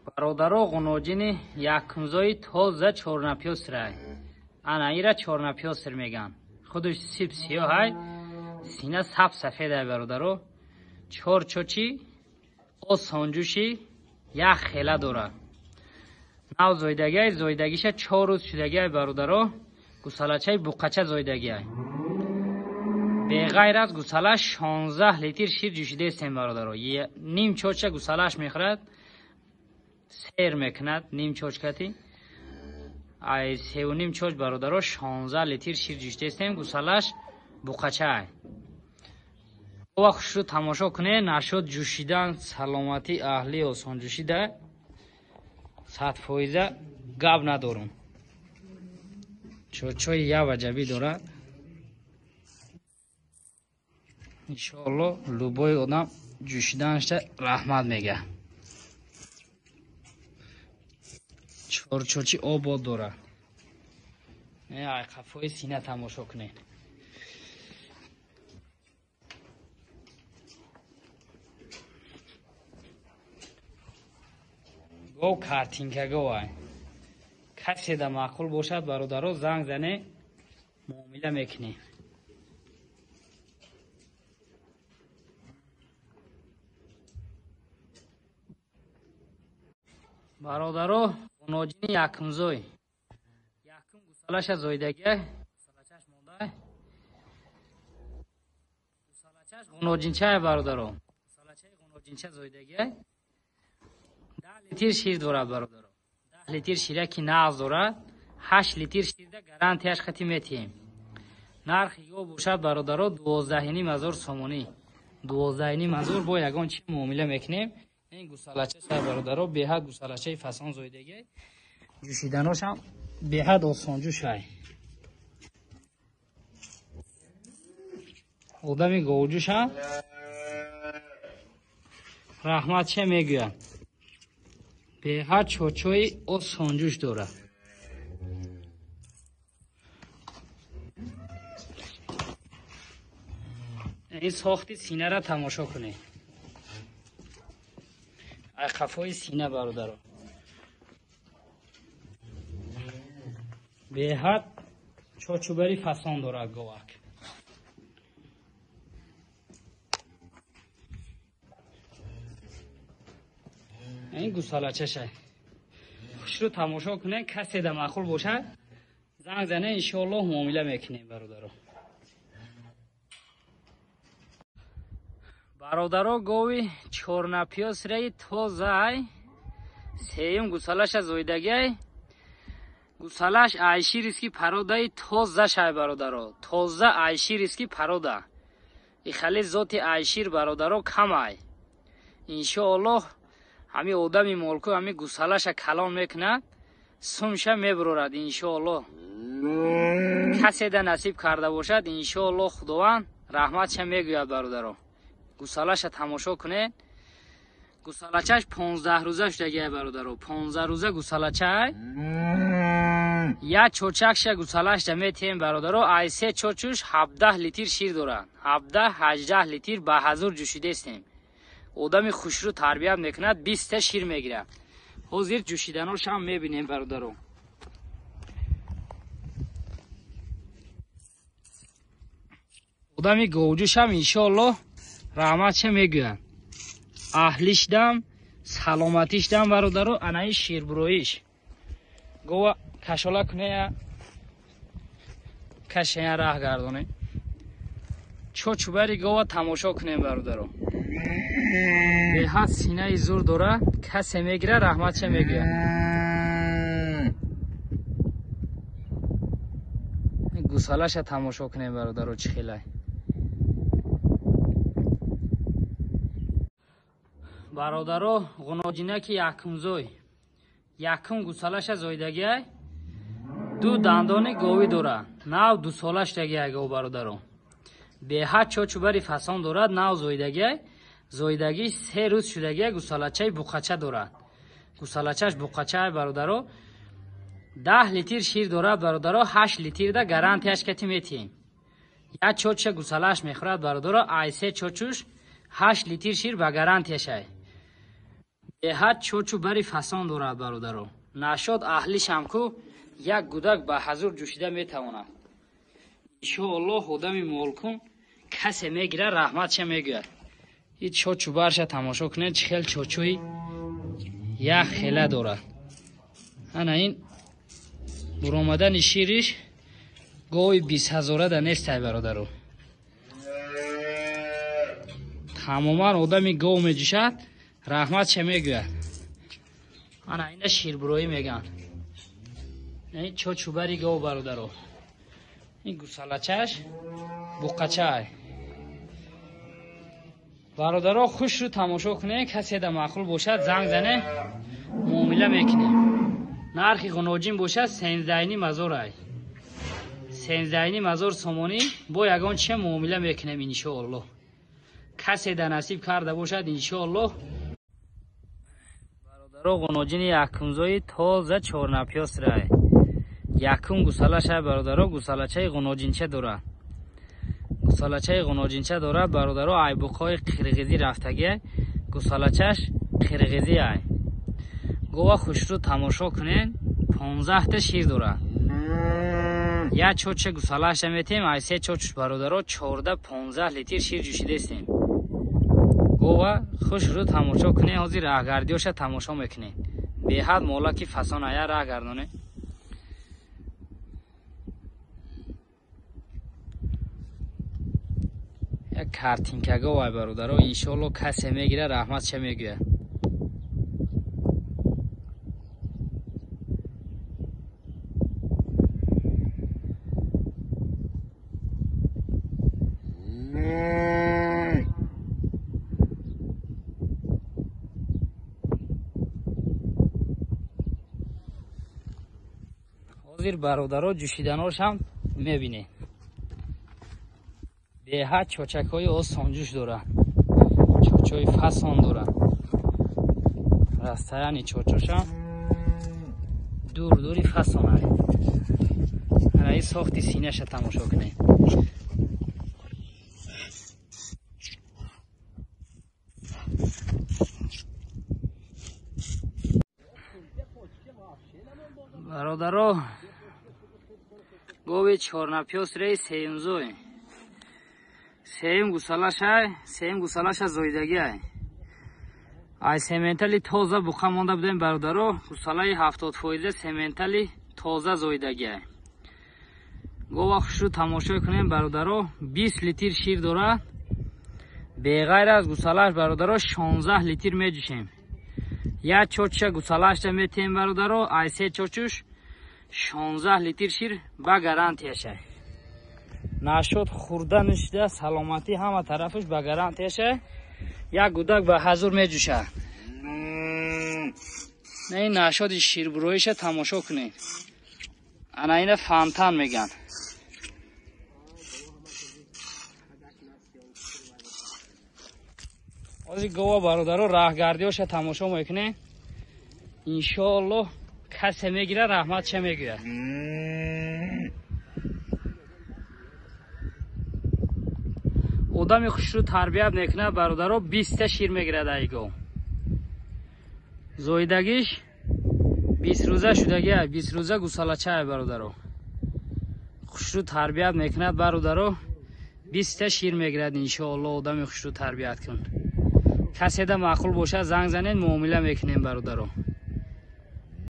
Бародаро, ғуноҷини якумзои тоза чорнапёсрай. Ана ира чорнапёср меган. Худаш сип сиёҳай, сина сап сафедай бародаро. Чор чочи осонҷӯши як хела дорад. Нав зоидагиай, зоидагиша 4 рӯз шудагиай бародаро. Гусалачаи буқача зоидагиай. Беғайр аз гусала 16 литр шир ҷӯшидаистем бародаро. Ним чоча гусалаш мехӯрад, сер мекунад ним чочкати. Ай 3.5 чоч бародаро 16 литр шир ҷӯшидаистем, гусалаш буқачаай. Ва хушрӯ тамошо кунед, нашуд ҷӯшидан саломатӣ аҳли осонҷӯшида 100% гап надорум. Чочои як ваҷабӣ дорад. Иншоалло любой одам ҷӯшиданашда раҳмат мега. Чорчочи обод дорад. Ай қафои сина тамошо кунед. Гов картинка говай. Касе да маъқул бошад бародаро, занг зане, муомила мекунем. Бародаро, ғуноҷини якумзой. Якум гусалаша зоидагия, гусалачаш монда. Гусалачаш ғуноҷинчая бародаро. Гусалачаи ғуноҷинча зоидагия. 10 литр шир дорад бародаро. 10 литр шира ки нағз дорад, 8 литр ширда гарантияш хати метиҳем. Нархи ё бошад бародаро 12.5 ҳазор сомонӣ. 12.5 ҳазор бо ягон чи муомила мекунем. Ин гусалача шай бародаро, беҳад гусалачаи фасон зоидагӣ. Ҷӯшиданошам беҳад осонҷӯшай. Одами говҷӯшам раҳмат че мегӯяд. Беҳад чочои осонҷӯш дорад. Ин сохти синара тамошо кунед. Ай қафои сина бародаро. Беҳад чочубари фасон дорад говак. Ин гусалачашай. Хушрӯ тамошо кунед, касе да маъқул бошад, занг зане, иншоаллоҳ муомила мекунем бародаро. Бародаро, гови чорнапёсраи тозаай, сеюм гусалаша зоидагиай. Гусалаш айшириски пародаи тозашай бародаро. Тоза айшириски парода. Ихали зоти айшир бародаро камай. Иншоаллоҳ ҳами одами молку ҳами гусалаша калон мекунад, сумша мебурорад иншоаллоҳ. Касе да насиб карда бошад, иншоаллоҳ Худованд раҳматша мегӯяд бародаро. Гусалаша тамошо кунед. Гусалачаш 15 рӯза шудагиай бародаро. 15 рӯза гусалачай. Як чочакша гусалашда метиҳем бародаро. Ай се чочуш 17 литр шир дорад. 17-18 литр ба ҳазур ҷӯшидаистем. Одами хушрӯ тарбият мекунад, 20 та шир мегирад. Ҳозир ҷӯшиданошам мебинем бародаро. Одами говҷӯшам иншоаллоҳ раҳматша мегӯяд. Аҳлишдам, саломатишдам бародаро, анаи ширбуроиш. Гова кашола кунея, кашея раҳ гардоне. Чочубари гова тамошо кунем бародаро. Беҳад синаи зур дорад, касе мегирад, раҳматша мегӯяд. Гусалаша тамошо кунем бародаро, чӣ хелай. Бародаро, ғуноҷинаки якумзой. Якум гусалаша зоидагиай. Ду дандони говӣ дорад. Нав дусола шудагиай гов бародаро. Беҳад чочубари фасон дорад, нав зоидагиай. Зоидагӣ 3 рӯз шудагиай, гусалачаи буқача дорад. Гусалачаш буқачаай бародаро. 10 литр шир дорад бародаро, 8 литрда гарантияш кати метиҳем. Як чоча гусалаш мехӯрад бародаро, ай се чочуш 8 литр шир ба гарантияшай. Беҳад чочу бари фасон дорад бародаро. Нашод аҳлишам ку як гудак ба ҳазур ҷӯшида метавонад. Иншоаллоҳ одами молкун касе мегирад, раҳматша мегӯяд. Ин чочу барша тамошо кунед, чӣ хел чочуи як хела дорад. Ана ин буромадани шириш гови 20 ҳазора да нестай бародаро. Тамоман одами гов меҷӯшад, раҳматша мегӯяд. Ана ина ширбуроӣ мегӯянд. Ин чочубари гов бародаро. Ин гусалачаш буқачай. Бародаро хушрӯ тамошо кунед, касе да маъқул бошад занг зане, муомила мекунем. Нархи ғуноҷин бошад 13,5 ҳазор ай. 13,5 ҳазор сомонӣ бо ягон чия муомила мекунем иншоаллоҳ. Касе да насиб карда бошад иншоаллоҳ. Бародаро ғуноҷини якумзои тоза чорнапёсрай. Якум гусалашай бародаро, гусалачаи ғуноҷинча дорад. Гусалачаи ғуноҷинча дорад бародаро, айбуқҳои қирғизӣ рафтагиай, гусалачаш қирғизӣ ай. Гова хушрӯ тамошо кунед, 15 та шир дорад. Як чоча гусалаша метем, ай се чочуш бародаро 14-15 литр шир ҷӯшидастем. Гова хушрӯ тамошо кунед, ҳозир раҳгардиёша тамошо мекунед. Беҳад молаки фасон ая раҳ гардонед. Як картинка говай бародаро, иншоалло касе мегирад, раҳматша мегӯяд. Ҳозир бародаро ҷӯшиданошам мебинед. Беҳад чочакҳои осонҷӯш дорад, чочои фасон дорад. Растаяни чочошам дур-дури фасонай. Ана ин сохти синаша тамошо кунед. Бародаро гови чорнапёс реи сеюмзой. Сеюм гусалашай, сеюм гусалаша зоидагиай. Ай сементали тоза буқа монда будем бародаро, гусалаи 70% сементали тоза зоидагиай. Гова хушрӯ тамошо кунем бародаро, 20 литр шир дорад. Беғайр аз гусалаш бародаро 16 литр меҷӯшем. Як чоча гусалашта метем бародаро, ай се чочуш 16 литр шир ба гарантияшай. Нашод хурда нишида саломатӣ ҳама тарафаш ба гарантияшай. Як гудак ба ҳазур меҷӯшад. Ин нашоди ширбуроиша тамошо кунед. Ана ина фонтан мегӯянд. Ҳозир гова бародаро раҳгардиёша тамошо мекунед. Иншоаллоҳ касе мегирад, раҳматша мегӯяд. Одами хушрӯ тарбият мекунад бародаро, 20 та шир мегирад ай гов. Зоидагиш 20 рӯза шудагиай, 20 рӯза гусалачаай бародаро. Хушрӯ тарбият мекунад бародаро, 20 та шир мегирад иншоаллоҳ одами хушрӯ тарбият кун. Касе да маъқул бошад занг занед, муомила мекунем бародаро.